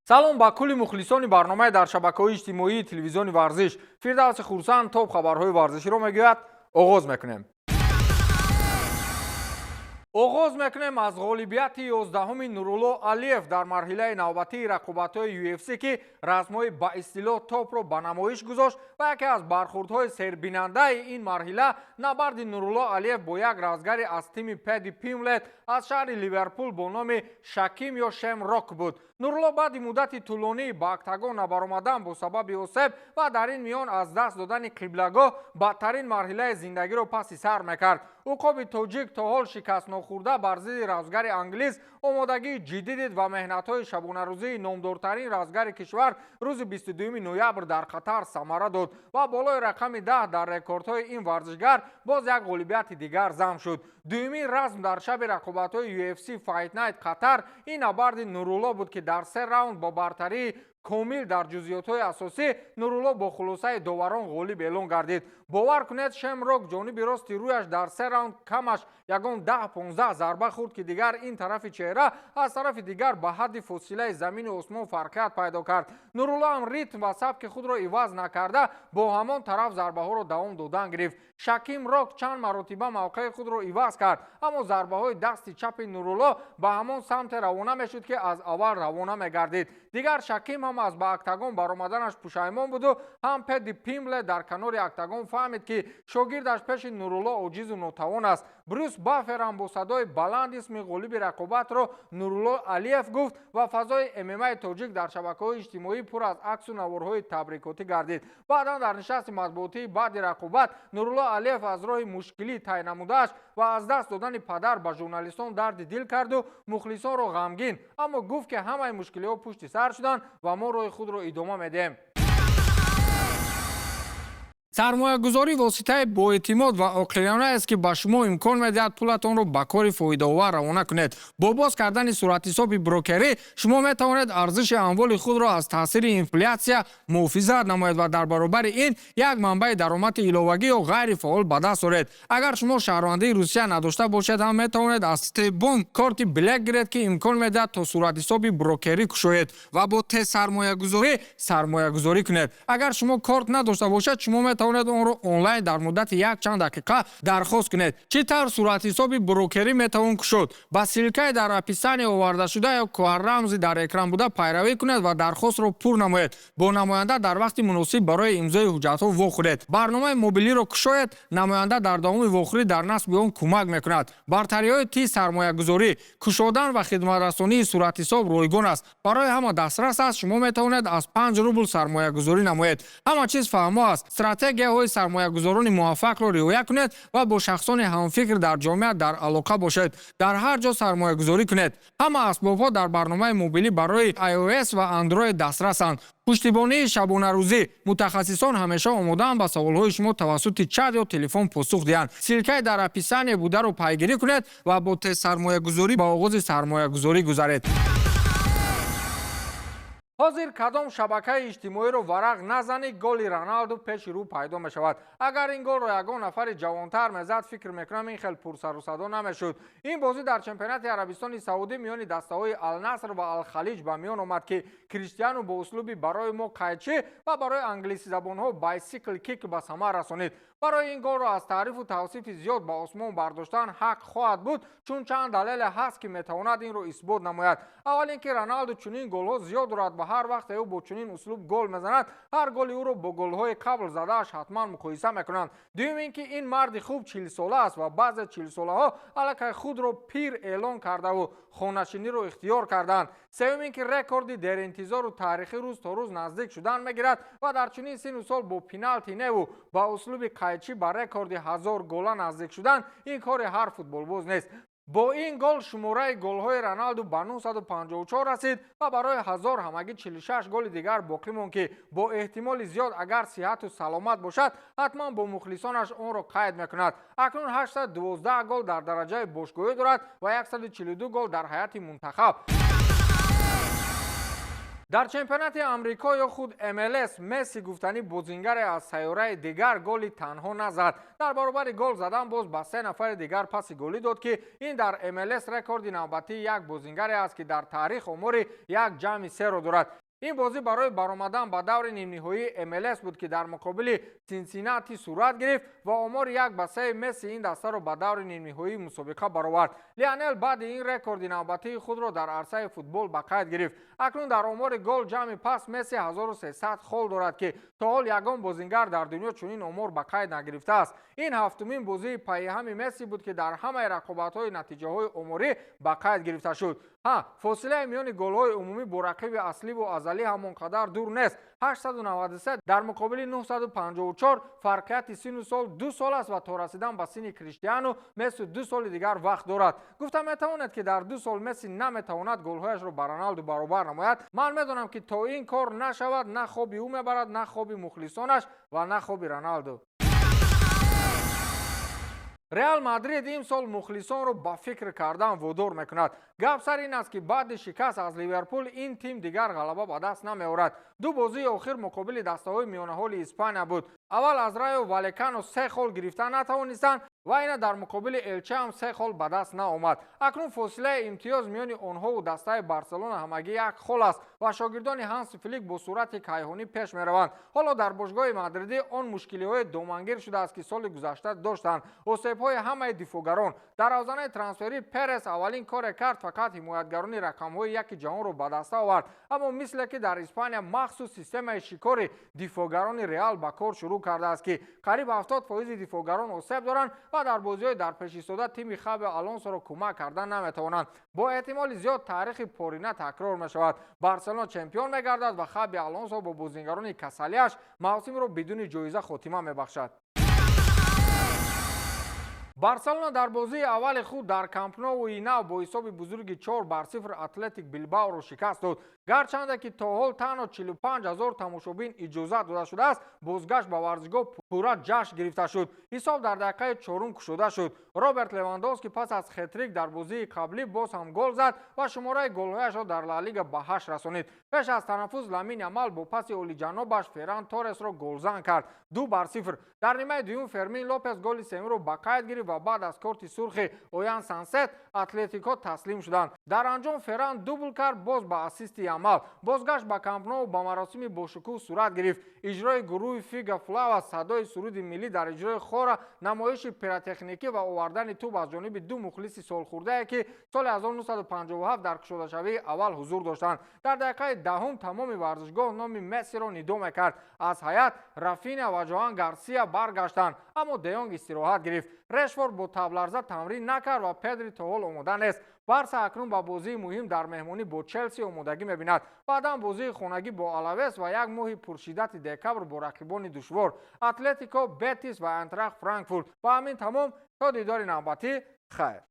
Салом ба кулли мухлисони барномаи дар шабакаҳои иҷтимоии телевизиони «Варзиш». Фирдавси Хурсанд топ хабарҳои варзиширо мегӯяд. Оғоз мекунем. Оғоз мекунем аз ғолибияти 11-уми Нурулло Алиев дар марҳилаи навбатии рақобатҳои UFC, ки размҳои ба истилоҳ топро ба намоиш гузошт ва яке аз бархурдҳои сербинандаи ин марҳила набарди Нурулло Алиев бо як разгари аз тими Педи Пимлет аз шаҳри Ливерпул бо номи Шаким ё Шем Рок буд. Нурулло баъди муддати тӯлонии ба октагон набаромадан бо сабаби осеб ва дар ин миён аз даст додани қиблагоҳ бадтарин марҳилаи зиндагиро паси сар мекард. Уқоби тоҷик то ҳол шикастнохӯрда бар зидди разгари англис омодагии ҷиддӣ дид ва меҳнатҳои шабонарӯзии номдортарин разгари кишвар рӯзи 22 ноябр дар Қатар самара дод ва болои рақами 10 дар рекордҳои ин варзишгар боз як ғолибияти дигар зам шуд. Дуюмин разм дар шаби рақобатҳои UFC Fight Night Қатар ин набарди Нурулло буд, ки дар се раунд бо бартарии комил дар ҷузъиётҳои асосӣ Нурулло бо хулосаи доварон ғолиб эълон гардид. Бовар кунед, Шемрок ҷониби рости рӯяш дар се раунд камаш ягон 10-15 зарба хӯрд, ки дигар ин тарафи чеҳра аз тарафи дигар ба ҳадди фосилаи замину осмон фарқият пайдо кард. Нурулло ҳам ритм ва сабки худро иваз накарда, бо ҳамон тараф зарбаҳоро давом додан гирифт. Шаким Рок чанд маротиба мавқеи худро иваз кард, аммо зарбаҳои дасти чапи Нурулло ба ҳамон самте равона мешуд, ки аз аввал равона мегардид. Дигар Шаким ҳам аз ба октагон баромаданаш пушаймон буду ҳам Педи Пимле дар канори октагон фаҳмид, ки шогирдаш пеши Нурулло оҷизу нотавон аст. Брюс Баффер ҳам бо садои баланд исми ғолиби рақобатро Нурулло Алиев гуфт ва фазои ММАи тоҷик дар шабакаҳои иҷтимоӣ пур аз аксу наворҳои табрикотӣ гардид. Баъдан дар нишасти матбуотии баъди рақобат Нурулло Алиев аз роҳи мушкилӣ тай намудааш ва аз даст додани падар ба журналистон дарди дил карду мухлисонро ғамгин, аммо гуфт, ки ҳамаи мушкилиҳо пушти сар шуданд ва мо роҳи худро идома медиҳем. Сармоягузорӣ воситаи боэътимод ва оқилона аст, ки ба шумо имкон медиҳад пулатонро ба кори фоидаовар равона кунед. Бо боз кардани суратҳисоби брокерӣ шумо метавонед арзиши амволи худро аз таъсири инфлятсия муҳофизат намоед ва дар баробари ин як манбаи даромади иловагӣ ё ғайрифаъол ба даст оред. Агар шумо шаҳрвандии Русия надошта бошед ҳам, метавонед аз Тбонк корти Блек гиред, ки имкон медиҳад то суратҳисоби брокерӣ кушоед ва бо тезсармоягузорӣ сармоягузорӣ кунед. Агар шумо корт надошта бошед, шумо метавонед онро онлайн дар муддати якчанд дақиқа дархост кунед. Чӣ тавр суратҳисоби брокерӣ метавон кушод? Ба ссылкаи дар описание овардашуда ё QR-рамзи дар экран буда пайравӣ кунед ва дархостро пур намоед. Бо намоянда дар вақти муносиб барои имзои ҳуҷҷатҳо вохӯред. Барномаи мобилиро кушоед, намоянда дар давоми вохӯрӣ дар насби он кӯмак мекунад. Бартариҳои тиз сармоягузорӣ: кушодан ва хидматрасонии суратҳисоб ройгон аст, барои ҳама дастрас аст. Шумо метавонед аз 5 рубл сармоягузорӣ намоед. Ҳама чиз фаҳмо аст. Стратегияҳои сармоягузорони муваффақро риоя кунед ва бо шахсони ҳамфикр дар ҷомеа дар алоқа бошед. Дар ҳар ҷо сармоягузорӣ кунед. Ҳама асбобҳо дар барномаи мобилӣ барои iOS ва Android дастрасанд. Пуштибонии шабонарӯзӣ: мутахассисон ҳамеша омодаанд ба саволҳои шумо тавассути чат ё телефон посух диҳанд. Ссылкаи дар описание бударо пайгирӣ кунед ва бо тезсармоягузорӣ ба оғози сармоягузорӣ гузаред. Ҳозир кадом шабакаи иҷтимоиро варақ назанӣ, голи Роналду пеши рӯ пайдо мешавад. Агар ин голро ягон нафари ҷавонтар мезад, фикр мекунам, ин хел пурсарусадо намешуд. Ин бозӣ дар чемпионати Арабистони Саудӣ миёни дастаҳои Алнаср ва Алхалиҷ ба миён омад, ки Криштиану бо услуби барои мо қайчӣ ва барои англисизабонҳо bicycle kick ба самар расонид. Барои ин голро аз таърифу тавсифи зиёд ба осмон бардоштан ҳақ хоҳад буд, чун чанд далеле ҳаст, ки метавонад инро исбот намояд. Аввал ин ки Роналду чунин голҳо зиёд дорад ва ҳар вақте ӯ бо чунин услуб гол мезанад, ҳар голи ӯро бо голҳои қабл задааш ҳатман муқоиса мекунанд. Дуюм ин ки ин марди хуб 40-сола аст ва баъзе 40-солаҳо аллакай худро пир эълон кардаву хонашиниро ихтиёр карданд. Сеюм ин ки рекорди деринтизору таърихӣ рӯз то рӯз наздик шудан мегирад ва дар чунин сину сол бо пеналти неву ба услуби қайчӣ ба рекорди 1000 гола наздик шудан ин кори ҳар футболбоз нест. Бо ин гол шумораи голҳои Роналду ба 954 расид ва барои 1000 ҳамагӣ 46 голи дигар боқӣ монд, ки бо эҳтимоли зиёд, агар сиҳату саломат бошад, ҳатман бо мухлисонаш онро қайд мекунад. Акнун 812 гол дар дараҷаи бошгоҳӣ дорад ва 142 гол дар ҳайати мунтахаб. Дар чемпионати Амрико ё худ МЛС Месси гуфтанӣ бозингаре аз сайёраи дигар голи танҳо назад. Дар баробари гол задан боз ба се нафари дигар паси голӣ дод, ки ин дар МЛС рекорди навбатии як бозингаре аст, ки дар таърих омори 1+3-ро дорад. Ин бозӣ барои баромадан ба даври нимниҳоии МЛС буд, ки дар муқобили Синсиннати сурат гирифт ва омори 1-3 Месси ин дастаро ба даври нимниҳоии мусобиқа баровард. Лионел баъди ин рекорди навбатии худро дар арсаи футбол ба қайд гирифт. Акнун дар омори гол ҷамъи пас Месси 1300 хол дорад, ки то ҳол ягон бозингар дар дунё чунин омор ба қайд нагирифтааст. Ин ҳафтумин бозии пайҳами Месси буд, ки дар ҳамаи рақобатҳои натиҷаҳои оморӣ ба қайд гирифта шуд. Фосилаи миёни голҳои умумӣ бо рақиби асливу азалӣ ҳамон қадар дур нест. 893 дар муқобили 954 фарқияти сину сол 2 сол аст ва то расидан ба синни Криштиану Месси 2 соли дигар вақт дорад. Гуфта метавонед, ки дар 2 сол Месси наметавонад голҳояшро ба Роналду баробар намояд. Ман медонам, ки то ин кор нашавад, на хоби ӯ мебарад, на хоби мухлисонаш ва на хоби Роналду. Реал Мадрид имсол мухлисонро ба фикр кардан водор мекунад. Гап сар ин аст, ки баъди шикаст аз Ливерпул ин тим дигар ғалаба ба даст намеорад. Ду бозии охир муқобили дастаҳои миёнаҳоли Испания буд. Аввал аз Райо Валекано 3 хол гирифта натавонистанд ва ина дар муқобили Элче ҳам 3 хол ба даст наомад. Акнун фосилаи имтиёз миёни онҳову дастаи Барселона ҳамагӣ 1 хол аст ва шогирдони Ҳанси Флик бо суръати кайҳонӣ пеш мераванд. Ҳоло дар бошгоҳи мадридӣ он мушкилиҳои домангир шудааст, ки соли гузашта доштанд. Осебҳои ҳамаи дифоъгарон. Дар равзанаи трансферӣ Перес аввалин коре кард, фақат ҳимоятгарони рақамҳои яки ҷаҳонро ба даста овард. Аммо мисле ки дар Испания махсус системаи шикори дифоъгарони Реал ба кор шурӯъ кардааст, ки қариб 70% дифоъгарон осеб доранд ва дар бозиҳои дар пеш истода тими Хаби Алонсоро кӯмак кардан наметавонанд. Бо эҳтимоли зиёд таърихи порина такрор мешавад. Барселона чемпион мегардад ва Хаби Алонсо бо бозингарони касалиаш мавсимро бидуни ҷоиза хотима мебахшад. Барселона дар бозии аввали худ дар Камп Ноуи нав бо ҳисоби бузурги 4-0 Атлетик Билбаоро шикаст дод. Гарчанде ки то ҳол танҳо 45 000 тамошобин иҷозат дода шудааст, бозгашт ба варзишгоҳ пурра ҷашн гирифта шуд. Ҳисоб дар дақиқаи чорум кушода шуд. Роберт Левандовски пас аз хетрик дар бозии қаблӣ боз ҳам гол зад ва шумораи голҳояшро дар Ла Лига ба 8 расонид. Пеш аз танаффус Ламин Ямал бо паси олиҷанобаш Ферран Торресро голзан кард. 2-0. Дар нимаи дуюм Фермин Лопес голи сеюмро ба қайд гирифт ва баъд аз корти сурхи Оян Сансет Атлетико таслим шуданд. Дар анҷом Ферран дубл кард, боз ба ассисти Ямал. Бозгашт ба Камп Ноу ба маросими бошукӯҳ сурат гирифт. Иҷрои гурӯҳи Фига Флава, садои суруди миллӣ дар иҷрои хора, намоиши пиротехникӣ ва овардани тӯб аз ҷониби ду мухлиси солхӯрдае, ки соли 1957 дар кушодашавии аввал ҳузур доштанд. Дар дақиқаи даҳум тамоми варзишгоҳ номи Мессиро нидо мекард. Аз ҳаят Рафиня ва Жоан Гарсия баргаштанд, аммо Деёнг истироҳат гирифт. Решфорд бо табларза тамрин накард ва Педри то ҳол омода нест. Барса акнун ба бозии муҳим дар меҳмонӣ бо Челси омодагӣ мебинад. Баъдан бозии хонагӣ бо Алавес ва як моҳи пуршиддати декабр бо рақибони душвор Атлетико, Бетис ва Айнтрахт Франкфурт. Ба ҳамин тамом, то дидори навбатӣ, хайр.